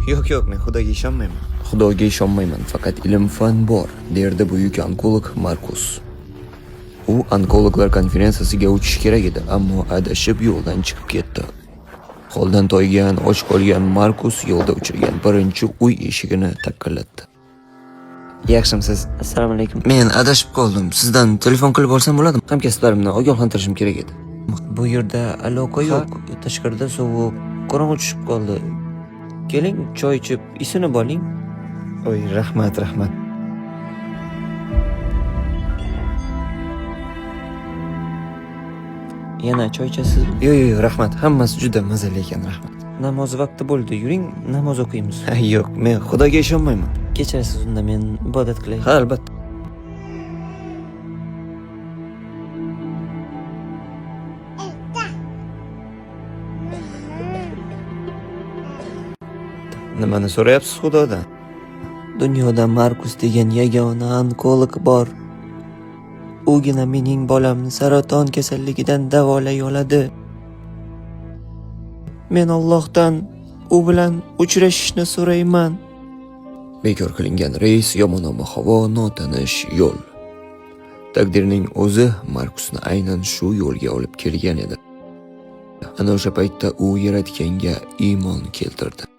Yo'q, yo'q, men Xudoga ishonmayman. Xudoga ishonmayman, faqat ilm-fan bor, derdi buyuk onkolog Markus. U onkologlar konferensiyasiga uchishi kerak edi, ammo adashib yo'ldan chiqib ketdi. Holdan toygan, och qolgan Markus yo'lda uchragan birinchi uy eshigini taqillatdi. Yaxshimisiz? Assalomu alaykum. Men adashib qoldim. Sizdan telefon qilib olsam bo'ladimi? Hamkasblarimni ogohlantirishim kerak edi. Bu yerda aloqa yo'q. Tashqarida sovuq, qorong'i tushib qoldi. Keling, choy ichib, isinib oling. Oy, rahmat, rahmat. Yana choy ichasizmi? Yo'q, yo'q, yo'q, rahmat. Hammasi juda mazali ekan, rahmat. Namoz vaqti bo'ldi. Yuring, namoz o'qiymiz. Ha, yo'q, men Xudoga ishonmayman. Kechirasiz, unda men ibodat qilay. Ha, albatta. Nimani so'rayapsiz Xudodan? Dunyoda Markus degan yagona onkolog bor. Ugina mening bolamni saraton kasalligidan davolay oladi. Men Allohdan u bilan uchrashishni so'rayman. Bekor qilingan reys, yomon ob-havo, notanish yo'l. Taqdirning o'zi Markusni aynan shu yo'lga olib kelgan edi. Ana o'sha paytda u yaratganga iymon keltirdi.